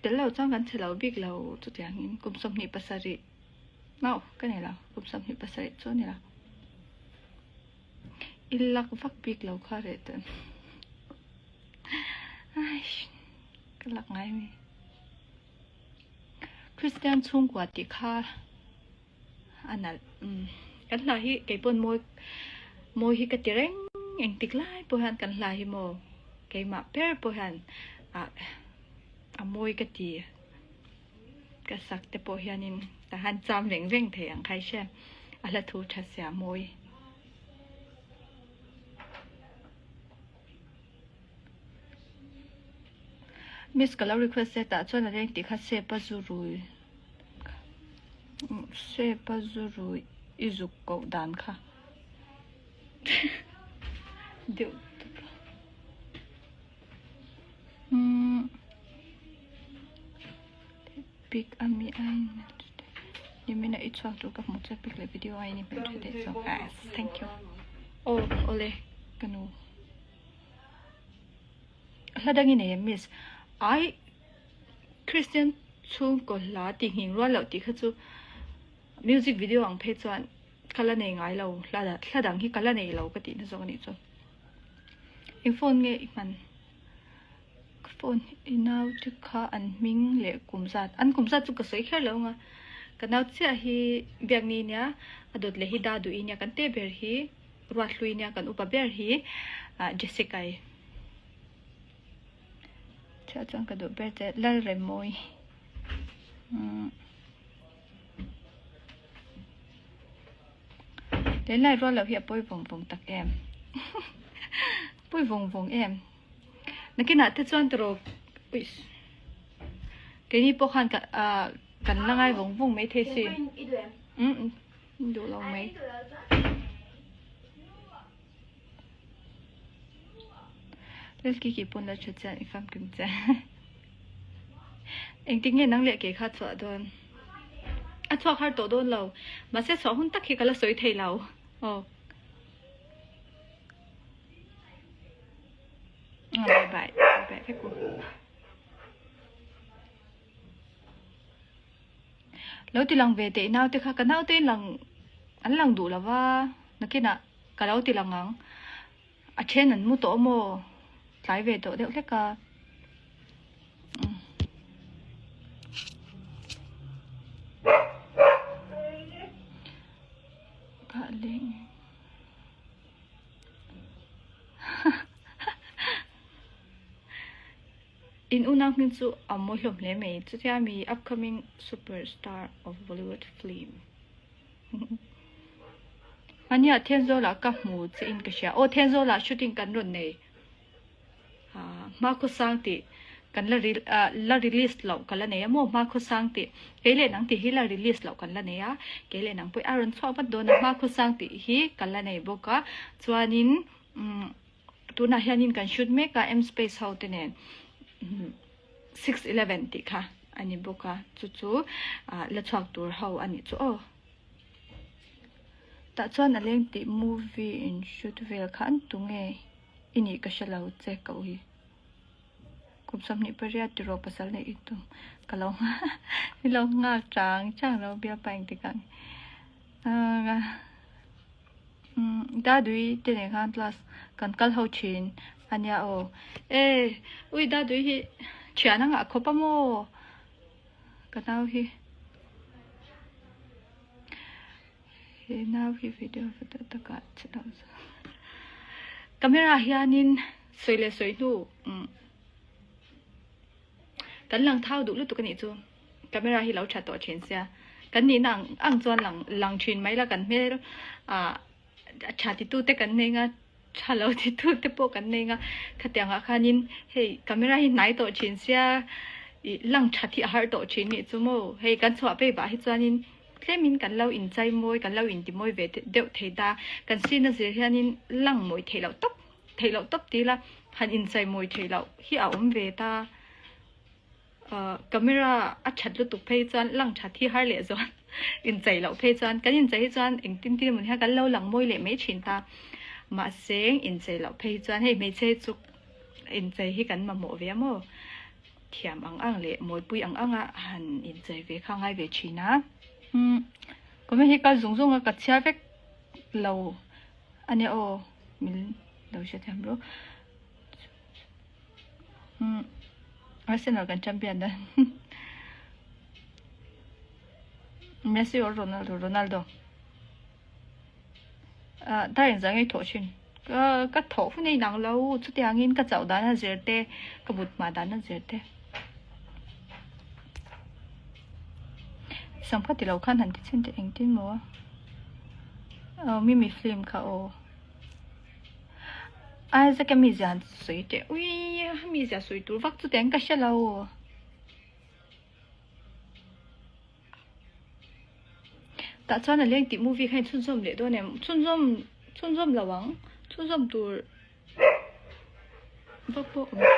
tel lo chuan kan chhe lo bik lo chutiangin kum 27 no ka nei lo kum 27 chu a ni lo. I lak vak bik lo kha reh tawn. Aish ka lak ngai mi. Kristian chhungkua tih kha a nalh. Umm kan hla hi keipawn mawi mawi hi ka ti reng engtik lai pawh hian kan hla hi maw keimah ber pawh hian ah a mawi ka ti. Ka sak te pawh hianin ka han cham veng veng thei ang kha i hria a hla thu tha sia mawi. Miss ka lo request e tah chuan a leng tih kha sep a zu rui sep a zu rui i zuk koh dan kha deuh tawp a. Umm pic a mi a in nimina i chhuak tur ka hmuh che pic leh video a in i hmel tha daih zawk a thank you aw awle ka nu hla dang i nei em miss ai Christian chhungkaw hla tih nghing rual loh tih kha chu music video ang phei chuan ka la nei ngai lo hla hla dang hi ka la nei lo ka tihna zawk a nih chu. Eng phone nge i hman? Ka phone i nau te kha an hming leh kum zat an kum zat chu ka sawi kher lo ang a ka nau chiah hi biakni nia a dawt leh hi da duh i nia kan te ber hi Ruathlui nia kan upa ber hi ah Jessica-i chiah chuan ka duh ber che Lalremmawi umm. Lenlai rual loh hi a pawi vawng vawng tak em? Pawi vawng vawng em? Nakinah te chuan tawrh uish keini pawh khan ka ah kan la ngai vawng vawng mai thei si. Umm duh lo mai. Lalkiki pawn la tha chian i famkim che. Engtik nge nang leh kei kha chhuah dawn? A chhuak har tawh dawn lo. Mahse chhuah hun tak hi ka la sawi thei lo. Aw. Bye bye. Bye bye vek u. Lo ti lang ve teh i naute kha. Ka naute in lang an lang duh lo va. Nakinah ka lo ti lang ang. A then an mu tawh maw? Tlai ve tawh deuh hlek a. Ka leng. In unau hming chu a mawi hlawm hle mai. Chutia mi upcoming superstar of Bollywood film. Ania Thenzawl-ah ka hmu che in ka hria. Aw Thenzawl-ah shooting kan rawn nei. Ah Hmakhawsang tih kan la ah la release loh ka la nei a maw Hmakhawsang tih kei leh nang tih hi la release loh kan la nei a. Kei leh nang pawh a rawn chhuak vat dawn a Hmakhawsang tih hi ka la nei bawk a. Chuanin umm tunah hianin kan shoot mek a M space ho te nen 6:11 tih kha a ni bawk a chu chu ah la chhuak tur ho a nih chu aw. Tah chuan a leng tih movie in shoot vel kha an tu nge i nih ka hre lo che ka ui. Kum 28 tiraw pasal neih i tum ka lo i lo nghak chang chang lo bialpa engtik ah nge umm Dadui te nen khan class kan kal ho thin a nia aw. E ui Dadui hi thian a ngah khawp a maw ka nau hi. He nau hi video va ta takah che lo chu. Camera hianin sawi leh sawi hnu umm kan lang thau duh lutuk a nih chu. Camera hi lo tha tawh thin sia. Kan nihna ang ang chuan lang lang thin mai la kan hmel ah a tha titu te kan nei nga tha lo titu te pawh kan nei nga khatiang ah khanin hei camera hi hnai tawh thin sia ih lang that hi a har tawh thin nih chu maw hei kan chhuah phei vah hi chuanin tlemin kan lo inchai mawi kan lo inti mawi ve deuh thei ta kan sin a zir hianin lang mawi theih loh tawp theih loh tawp ti ila han inchai mawi theih loh hi a awm ve ta. Camera a that lutuk phei chuan lang that hi har leh zual inchei loh phei chuan kan inchei hi chuan engtin tin emaw ni hian kan lo lang mawi leh mai thin ta mahse inchei loh phei chuan hei hmeichhe chu inchei hi kan mamawh ve a maw. Thiam ang ang leh mawipui ang anga han inchei ve kha ngai ve thin a. Umm comment hi kal zung zung a ka chhiar vek lo a nia aw min lo hre thiam ru. Umm Arsenal kan champion a Messi or Ronaldo Ronaldo. Ah dar engzah nge i thawh thin? Ka ka thawh hun a inang lo chutiangin ka chauh dan a zir te ka but hma dan a zir te. Sam kha tilo khan han ti chhin teh engtin maw a aw mimi film kha aw Isaac a mizia han sawi teh ui a mizia sawi tur vak chutiang ka hre lo. Tah chuan a leng tih movie kha in chhunzawm leh dawn em? Chhunzawm chhunzawm lo ang. Chhunzawm tur vak pawh awm.